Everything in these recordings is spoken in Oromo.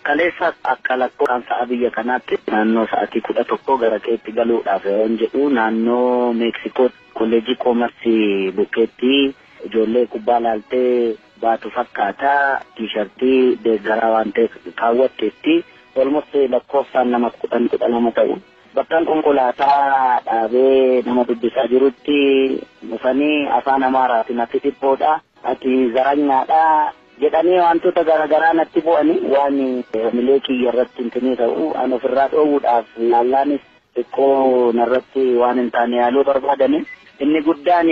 Kaleessa akka lakkoofsa biyya kanaatti naannoo sa'aatii 11 gara keetti galuudhaaf yoon jedhu naannoo Meeksikoo kolleejii koomarsii bukkeetti ijoollee kubbaa laaltee baatu fakkaata tiishartii deeggaraa waan ta'eef kaawwatteetti olmost lakkoofsaan nama 10 12 ta'u. Bakkaan konkolaataa dhaabee nama dubbisaa jirutti dhufanii afaan Amaaraatiin ati dhiphoodha, ati zaranyaadha jedhanii wantoota garaagaraa natti bu'anii waan milee kiyya irratti hintinii ta'u an ofirraa dhoowwuudhaaf laallaanis xiqqoo narratti waan hin taane yaaluu barbaadani. Inni guddaan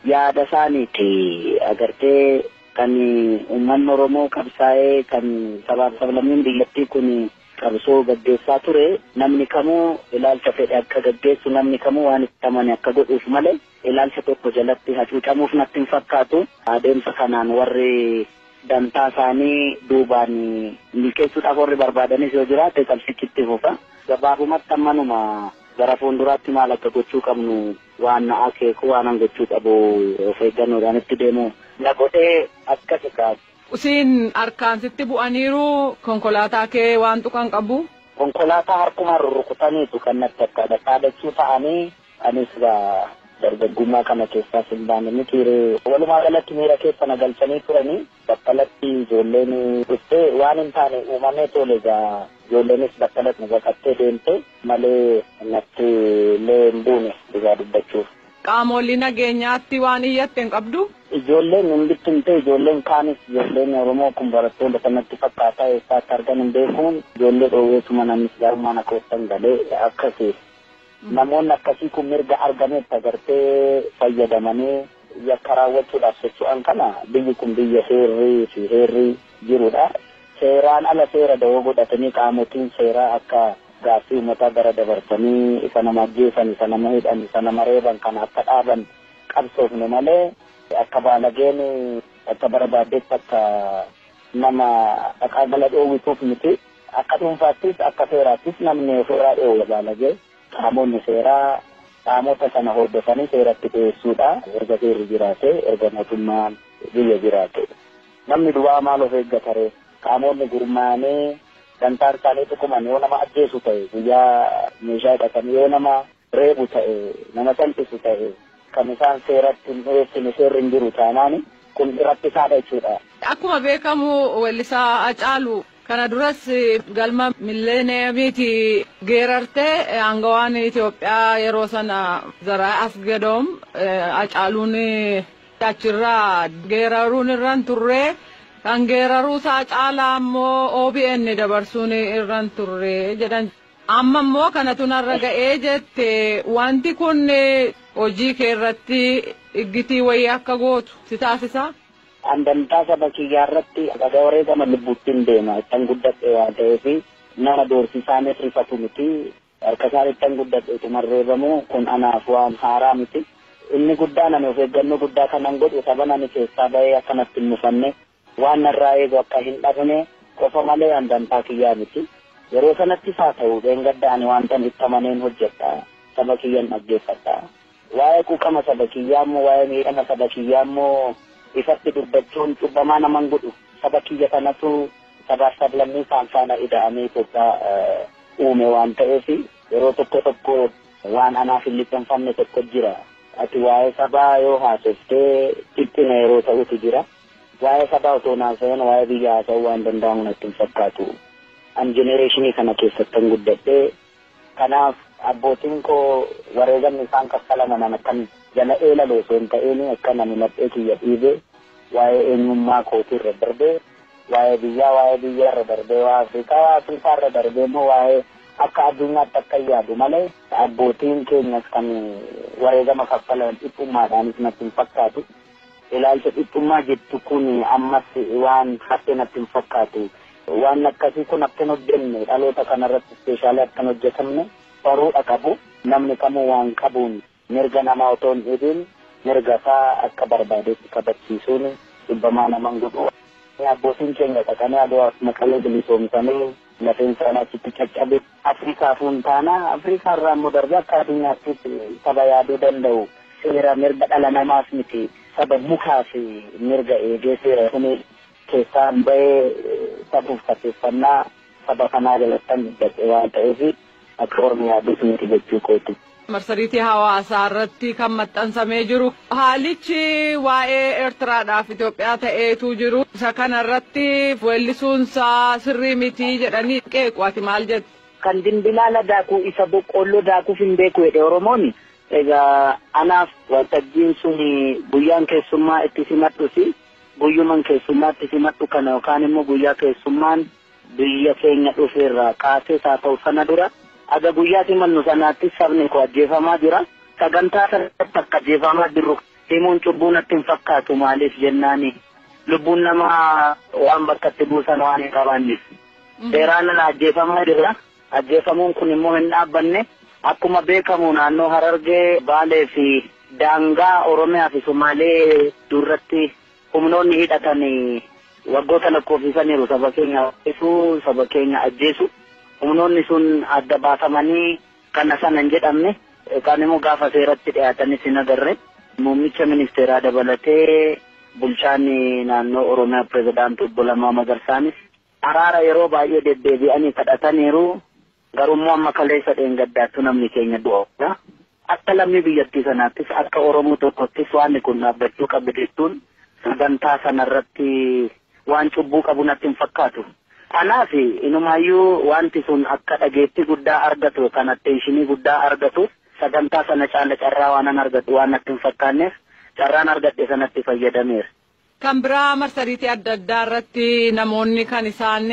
yaada isaaniiti agartee kan uummanni Oromoo qabsaa'ee kan sabaaf sablammiin biyyattii kun qabsoo gaggeessaa ture namni kamuu ilaalcha fedhe akka gaggeessu namni kamuu waan itti amane akka godhuuf malee ilaalcha tokko jalatti hacuucamuuf natti hin fakkaatu. Adeemsa kanaan warri dantaa isaanii duubaan milkeessuudhaaf warri barbaadanis yoo jiraate qabsichi itti fufa. Gabaabumatti ammanuma gara fuulduraatti maal akka gochuu qabnu waan na akeeku waan an gochuu qabu of eeggannoodhaan itti deemu na godhee akkas kaas. Usiin harkaan sitti bu'aniiru konkolaataa kee waan tuqan qabu? Konkolaataa harkumaan rurrukutaniitu kan natti akka dhaadachuu ta'anii anis dargaggummaa kana keessaas hin baane miti. Walumaa galatti miira keessa na galchanii turanii battalatti ijoolleen dhuftee waan hin taane uumamee tole egaa ijoolleenis battalatti nu baqattee deemte malee natti illee hin buune dhugaa dubbachuuf. Qaamolee nageenyaatti waan iyyatte hin qabdu? Ijoolleen hin bittimte, ijoolleen kaanis ijoolleen Oromoo kun barattoota kanatti fakkaataa eessaatti argan hin beekuun ijoollee dhoowweetuma namnis garmaan akka hojjetan galee akkasi. Namoonni akkasii kun mirga argametti agartee fayyadamanii yakka raawwachuudhaaf socho'an kana biyyi kun biyya heerrii fi heerrii jirudha. Seeraan ala seera dawoo godhatanii qaamotiin seeraa akka gaaffii uummataa gara dabarsanii isa nama ajjeesan, isa nama hidhan, isa nama reeban kana akka dhaaban qabsoofne malee akka baalageen akka barbaaddetti akka nama dhaqaa gala dhoowwituuf miti. Akka dhuunfaattis akka seeraattis namni ofirraa dhoowwa baalagee. Qaamonni seeraa qaamota sana hordofanii seeratti dhiyeessuudha. Erga seerri jiraate, erga mootummaan biyya jiraate. Namni duwwaa maal of eeggata ree? Qaamonni gurmaa'anii dantaan isaanii tuquman yoo nama ajjeesu ta'e guyyaa meeshaa hidhatan yoo nama reebu ta'e nama salphisu ta'e kan isaan seeratti hin dhiyeessine seerri hin jiru taanaan kun rakkisaadha jechuudha. Akkuma beekamu weellisaa Hacaaluu kana duras galma milleeniyamiiti geerartee aangawaan Itoophiyaa yeroo sana Zaraa Asgadoom Hacaaluun achirraa geeraruun irraan turree kan geeraruu isaa caalaa immoo OBN dabarsuun irraan turree jedhan. Amma immoo kanatu narra ga'ee jette wanti kun hojii kee irratti iggitii wayii akka gootu si taasisaa? An dantaa saba kiyyaa irratti dhagaa wareegama lubbuuttiin deema. Ittan guddadhe waan ta'eef nama doorsisaanis rifatu miti. Harka isaan ittan guddadhe utuma reebamu kun anaaf waan haaraa miti. Inni guddaan ani of eeggannoo guddaa kanan godhu saba nani keessaa bahee akkanatti hin mufanne waan narraa eegu akka hin dhabne qofa malee an dantaa kiyyaa miti. Yeroo sanattis haa ta'u dheengadda ani wanta itti amaneen hojjedha. Saba kiyyan dhaggeeffadha. Waa'ee quuqama saba kiyyaa immoo waa'ee miidhama saba kiyyaa immoo ifatti dubbachuun cubbamaa naman godhu. Saba kiyya kanatu sabaaf sablammii faana ida'amee Itoophiyaa uume waan ta'eef yeroo tokko tokko waan anaaf hin liqimfamne tokko jira. Ati waa'ee sabaa yoo haasoftee dhiphina yeroo ta'utu jira. Waa'ee sabaa otoo haasa'an waa'ee biyya haasa'uu waan danda'amu natti hin fakkaatu. An jenereeshinii kana keessatti guddadhee kanaaf abbootiin koo wareegamni isaan kaffalaman an akkan jala eelaloo osoo hin ta'in akka nami laphee kiyya dhiibee waa'ee eenyummaa kootii irra darbee waa'ee biyyaa waa'ee biyya irra darbee waa'ee Afrikaa waa'ee Afrikaa irra darbee immoo waa'ee akka addunyaatti akka yaadu malee abbootiin keenyas kan wareegama kaffalan dhiphummaadhaanis natti hin fakkaatu. Ilaalcha dhiphummaa jettu kun ammas waan hafe natti hin fakkaatu. Waan akkasii kun akka hin hojjenne dhaloota kanarratti ispeeshaalii akka hin hojjetamne baruudha qabu. Namni kamuu waan qabuun mirga namaa otoo hin dhibiin mirga isaa akka barbaadetti kabachiisuun dhibbamaa naman godhu. Abbootiin keenya dhaqanii Aduwaaf Maqalee bilisoomsanii lafeen isaanii achitti caccabe. Afrikaaf hin taana Afrikaa irraa immoo darbee akka addunyaatti saba yaaduu danda'u. Seera mirga dhala namaaf miti saba mukaaf mirga eegee seera kuni Keessaan bahee sabuuf safeeffannaa saba kanaa jalattan guddadhe waan ta'eef akka ormi yaadus miti jechuu kooti. Marsariitii hawaasaa irratti kan maxxansamee jiru haalichi waa'ee Eertiraadhaaf Itoophiyaa ta'eetu jiru. Isa kana irratti weellisuunsaa sirrii miti jedhanii qeequ. Ati maal jettu? Kan dimbilaala daakuu isa boqqoolloo daakuuf hin beeku jedhe Oromoon. Egaa anaaf waltajjiin sun guyyaan keessummaa itti simadhus guyyuman keessummaa itti simadhu kana yookaan immoo guyyaa keessummaan biyya keenya dhufeerraa kaasees haa ta'u sana dura aga guyyaa simannu sanaatti sabni koo ajjeefamaa jira. Sagantaa sanatti akka ajjeefamaa jirru himuun cubbuu natti hin fakkaatu maaliif jennaani lubbuun namaa waan bakka itti buusan waan hin qabaanneef. Seeraan ala ajjeefamaa jira. Ajjeefamuun kun immoo hin dhaabbanne. Akkuma beekamu naannoo Harargee, Baalee fi daangaa Oromiyaa fi Somaalee duratti humnoonni hidhatan waggoota lakkoofsisaniiru saba keenya ajjeesuu, saba keenya ajjeesu. Humnoonni sun adda baafamanii kana sana hin jedhamne yookaan immoo gaafa seeratti dhiyaatanis hin agarre. Muummicha ministeeraa dabalatee bulchaan naannoo Oromiyaa pirezidaantii obbo Lammaa Magarsaanis araara yeroo baay'ee deddeebi'anii kadhataniiru. Garuu amma kaleessa dheengaddaattu namni keenya du'a. Akka lammii biyyattii sanaattis akka Oromoo tokkottis waan kun dhaabbachuu qabu jechuun sagantaa sanarratti waan cubbuu qabu natti hin fakkaatu. Kanaaf inumaayyuu wanti sun akka dhageettii guddaa argatu kan atteenshinii guddaa argatu sagantaa sana caala carraa waan argatu waan natti hin fakkaanneef carraan argadhe sanatti fayyadameera. Kan biraa marsariitii adda addaa irratti namoonni kan isaan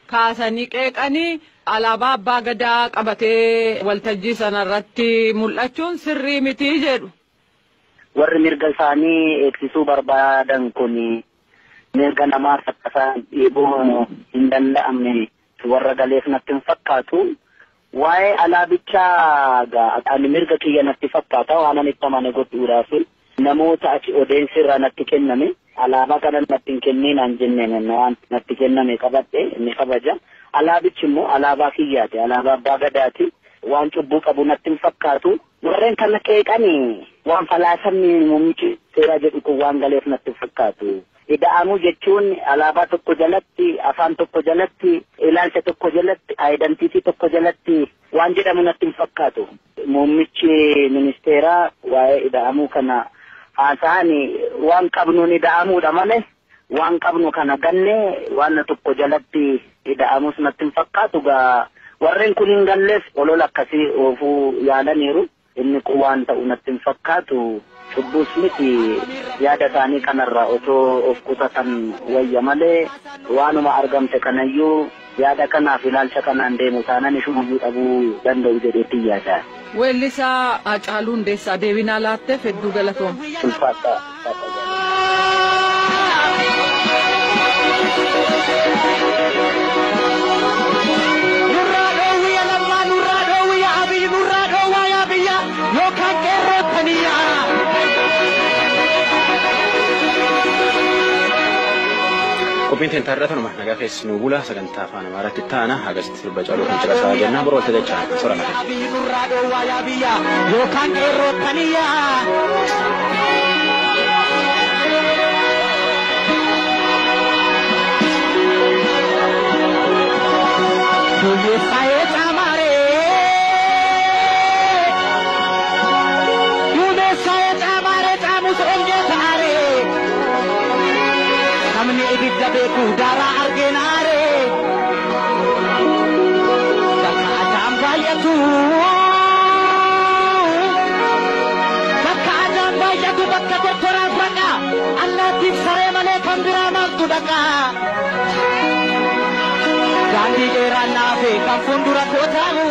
kaasanii qeeqanii alaabaa abbaa gadaa qabatee waltajjii sanarratti mul'achuun sirrii miti jedhu. Warri mirga isaanii eegsisuu barbaadan kun mirga namaa akka isaan dhiibuu hin danda'amne warra galeef natti hin fakkaatu. Waa'ee alaabichaa ani mirga kiyya natti fakkaata waan ani itti amane godhuudhaaf namoota achi odeensi irraa natti kenname alaabaa kana natti hin kenniin an jenneen waan natti kenname qabadhe inni kabaja. Alaabichi immoo alaabaa kiyyaati, alaabaa abbaa gadaati. Waan cubbuu qabu natti hin fakkaatu. Warreen kana qeeqanii waan falaasamni muummichi seeraa jedhu kun waan galeef natti hin fakkaatu. Ida'amuu jechuun alaabaa tokko jalatti, afaan tokko jalatti, ilaalcha tokko jalatti, aayidantiitii tokko jalatti waan jedhamu natti hin fakkaatu. Muummichi ministeeraa waa'ee ida'amuu kana haasa'an waan qabnuun ida'amuudha malee waan qabnu kana ganne waan tokko jalatti ida'amus natti hin fakkaatu. Gaa warreen kun hin galleef olola akkasii oofuu yaalaniiru. Inni kun waan ta'u natti hin fakkaatu. Cubbuus miti yaada isaanii kanarraa otoo of qusatan wayya malee waanuma argamte kanayyuu yaada kanaaf ilaalcha kanaan deemu taanaan ishumayyuu dhabuu danda'u jedheetti yaada. Weellisaa Haacaaluu Hundeessaa deebinaa laatteef hedduu galatooma. Ulfaadhaa. Nurraa dhoowwiya lammaa, nurraa dhoowwiya Abiyyi, nurraa dhoowwaa yaa biyya yookaan qeerroottaniya. Qophiin teentaa tanuma nagaa keessi nuu bula sagantaa afaan Amaaraatti taana hagasitti sirba caaluu kan caqasaa jennaa boroo walta jechaa sora lafee. Abiyyi nurraa dhoowwaa yaa biyya yookaan qeerroottaniya. Duumessaa'ee caamaaree duumessaa'ee caamaaree caamus ongee ta'aaree namni ibidda beeku daaraa argeenaaree bakka ajaan baay'atu bakka ajaan baay'atu bakka tortoraan raqa allaattiif saree malee kan biraa maaltu dhaqa. Daandii dheeraan naafe kan fuuldura koo taa'u.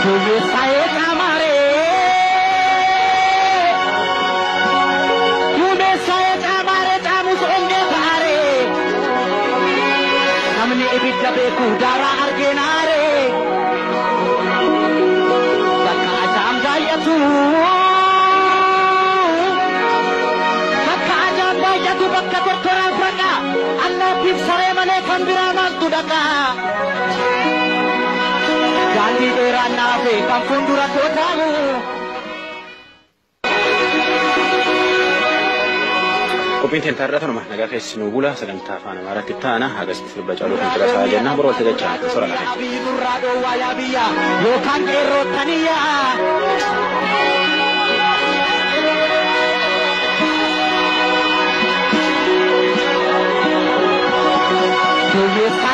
Duumessaa'ee caamaaree duumessaa'ee caamaaree caamus ongee ta'aaree namni ibidda beeku daaraa argeenaaree. Bakka ajaan baay'atu bakka ajaan baay'atu bakka tortoraan raqa allaattiif saree malee kan biraa maaltu dhaqa. Daandii Daandii dheeraan naafe kan fuuldura koo taa'u. Qophiin teenya tanuma nagaa keessi nu bula sagantaa afaan Amaaraatti taana hagasitti sirba caaluu kan caqasaa jenna boroo walitti dachaa sora lafee. Abiyyi nurraa dhoowwaa yaa biyya yookaan qeerrootaniyya. Duumessa